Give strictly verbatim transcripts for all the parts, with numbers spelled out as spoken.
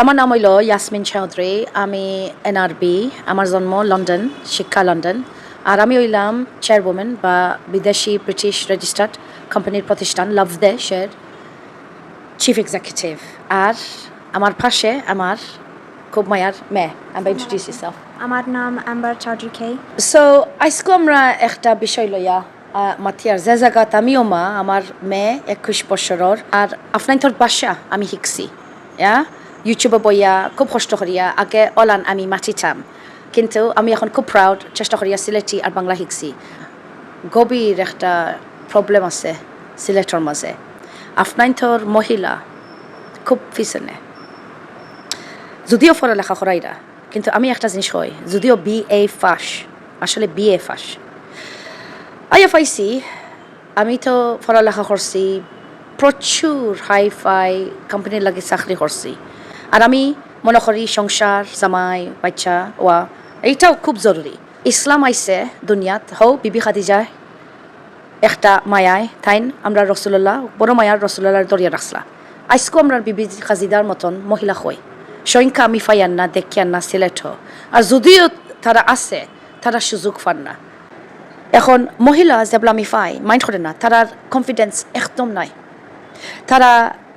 আমার নাম অইলো ইয়াসমিন চৌধুরী, আমি এনআরবি, আমার জন্ম লন্ডন, শিক্ষা লন্ডন। আর আমি অইলাম চেয়ারউম্যান বা বিদেশি ব্রিটিশ রেজিস্টার্ড কোম্পানির প্রতিষ্ঠান লাভদেশের চিফ এক্সিকিউটিভ। আর আমার পাশে আমার খুব মায়ার মেয়ে। Amber, introduce yourself. আমার নাম অ্যাম্বার চৌধুরী কে। সো আইজকু আমরা একটা বিষয় লইয়া আহ, মাতিয়ার, যে জাগাত আমিও মা, আমার মেয়ে একুশ বছরর, আর আপনাইনতর ভাষা আমি শিখছি। ইয়া, ইউটিউবে বইয়া খুব কষ্ট করিয়া আগে অলান আমি মাতিতাম, কিন্তু আমি এখন খুব প্রাউড, চেষ্টা করিয়া সিলেটি আর বাংলা শিখছি। গভীর একটা প্রবলেম আছে সিলেটর মাঝে, আপনাইনতর মহিলা খুব পিছনে, যদিও পড়ালেখা করাইরা, কিন্তু আমি একটা জিনিস কই, যদিও বিএ পাস, আসলে বিএ পাস, আইয়া পাইছি, আমি তো পড়ালেখা করছি, প্রচুর হাই ফাই কোম্পানির লাগি চাকরি করছি। আর আমি মনে করি সংসার, জামাই, বাচ্চা ওয়া, এইটাও খুব জরুরি। ইসলাম আইছে দুনিয়াত, হউ বিবি খাদিজায় একটা মায়ায় তাইন আমরা রসুলুল্লাহ, বড় মায়ার রসুলুল্লাহর দরিয়া রাখছলা। আইজকু আমরার বিবি খাদিজার মতন মহিলা কই? সংখ্যা আমি পাইয়ার না, দেখিয়ার না সিলেটো। আর যদিও তারা আছে, তারা সুযোগ পার না। এখন মহিলা যেবলা আমি পাই, মাইন্ড করে না, তারার কনফিডেন্স একদম নাই। তারা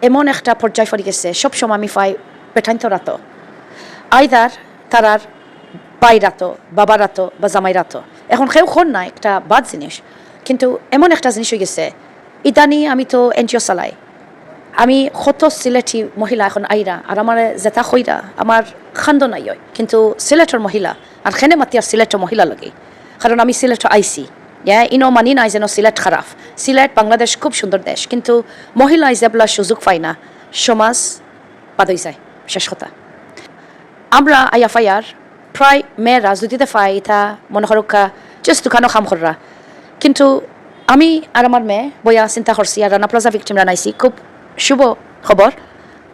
এমন একটা পর্যায় পড়ি গেছে, সব সময় আমি পাই বেটাইনতর আতো, আইদার তারার বাইর আতো, বাবার আতো বা জামাইর আতো। এখন কেউ কর না একটা বাদ জিনিস, কিন্তু এমন একটা জিনিস অই গেছে, ইদানি আমি তো এনজিও চালাই, আমি কত সিলেটি মহিলা এখন আইরা আর আমারে যেতা কইরা আমার কান্দন আই অয়, কিন্তু সিলেটর মহিলা, আর কেনে মাতিয়ার সিলেটর মহিলা লাগি, কারণ আমি সিলেটো আইছি। ইয়া, ইনো মানি নাই যেন সিলেট খারাপ, সিলেট বাংলাদেশ খুব সুন্দর দেশ, কিন্তু মহিলায় যেবলা সুযোগ পায় না, সমাজ বাদ অই যায় শেষ কথা। আমরা আইয়া পাইয়ার প্রায় মেয়েরা যুদিতে পাই, ইতা মনে করউক্কা জাস্ট দোকানো কাম কররা। কিন্তু আমি আর আমার মেয়ে বইয়া চিন্তা করছি আর রানা প্লাজা ভিক্টিম রানাইছি, খুব শুভ খবর।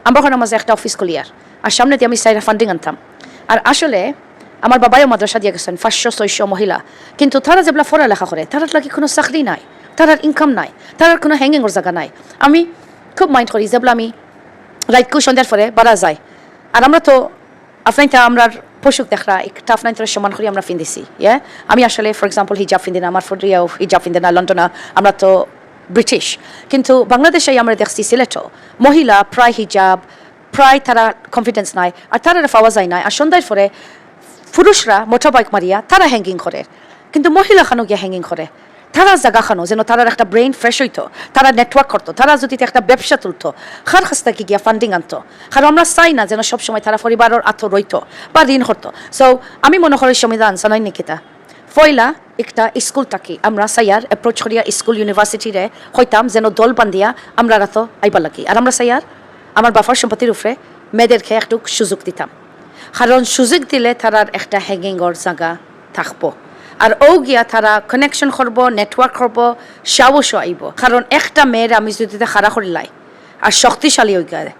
আমরা ওখানে মাঝে একটা অফিস খুলিয়ার, আর সামনেদি আমি চাইরা ফান্ডিং আনতাম। আর আসলে আমার বাবায়ও মাদ্রাসা দিয়া গেছেন পাঁচশো ছয়শো মহিলা, কিন্তু তারা যেবলা পড়ালেখা করে, তারার লাগি কোনো চাকরি নাই, তারার ইনকাম নাই, তারার কোনো হ্যাঙ্গিংর জাগা নাই। আমি খুব মাইন্ড করি যেবলা আমি রাইতকু সন্ধ্যার পরে বারা যাই, আর আমরা তো আপনাইনতা আমরার পোশাক দেখরা, একটা আপনাইনতরে সম্মান করি আমরা ফিন্দিছি। ইয়া, আমি আসলে ফর এক্সাম্পল হিজাব ফিন্দি না, আমার ফুরিয়াও হিজাব ফিন্দে না, লন্ডনা, আমরা তো ব্রিটিশ। কিন্তু বাংলাদেশে আমরা দেখছি সিলেটো মহিলা প্রায় হিজাব, প্রায় তারা কনফিডেন্স নাই, আর তারারে পাওয়া যায় না। আর সন্ধ্যার পরে পুরুষরা মোটর বাইক মারিয়া তারা হ্যাঙ্গিং করে, কিন্তু মহিলা খানো গিয়া হ্যাঙ্গিং করে। তারা জাগা খানো যেন তারার একটা ব্রেইন ফ্রেশ অইতো, তারা নেটওয়ার্ক করতো, তারা যুদিতে একটা ব্যবসা তুলতো, কার কাছ থাকি গিয়া ফান্ডিং আনতো। কারণ আমরা চাই না যেন সবসময় তারা পরিবারর আতো রইতো বা ঋণ করতো। সো আমি মনে করি সংবিধান জানইন নি কিতা, পয়লা একটা স্কুল থাকি আমরা চাইয়ার অ্যাপ্রোচ করিয়া স্কুল ইউনিভার্সিটিরে কইতাম যেন দল বান্ধিয়া আমরার আতো আইবার লাগি। আর আমরা চাইয়ার আমার বাফার সম্পত্তির উপরে মেয়েদেরকে একটু সুযোগ দিতাম, কারণ সুযোগ দিলে তারার একটা হ্যাঙ্গিংর জাগা থাকবো। আর অউ গিয়া তারা কানেকশন করবো, নেটওয়ার্ক করবো, সাহসও আইবো। কারণ একটা মেয়েরে আমি যুদিতে খাড়া করিলাই আর শক্তিশালী অই গেলে,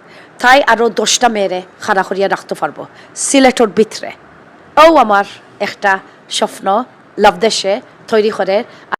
তাই আরও দশটা মেয়েরে খাড়া করিয়া রাখতো পারবো সিলেটর ভিতরে। অউ আমার একটা স্বপ্ন লাভদেশে তৈরি করের।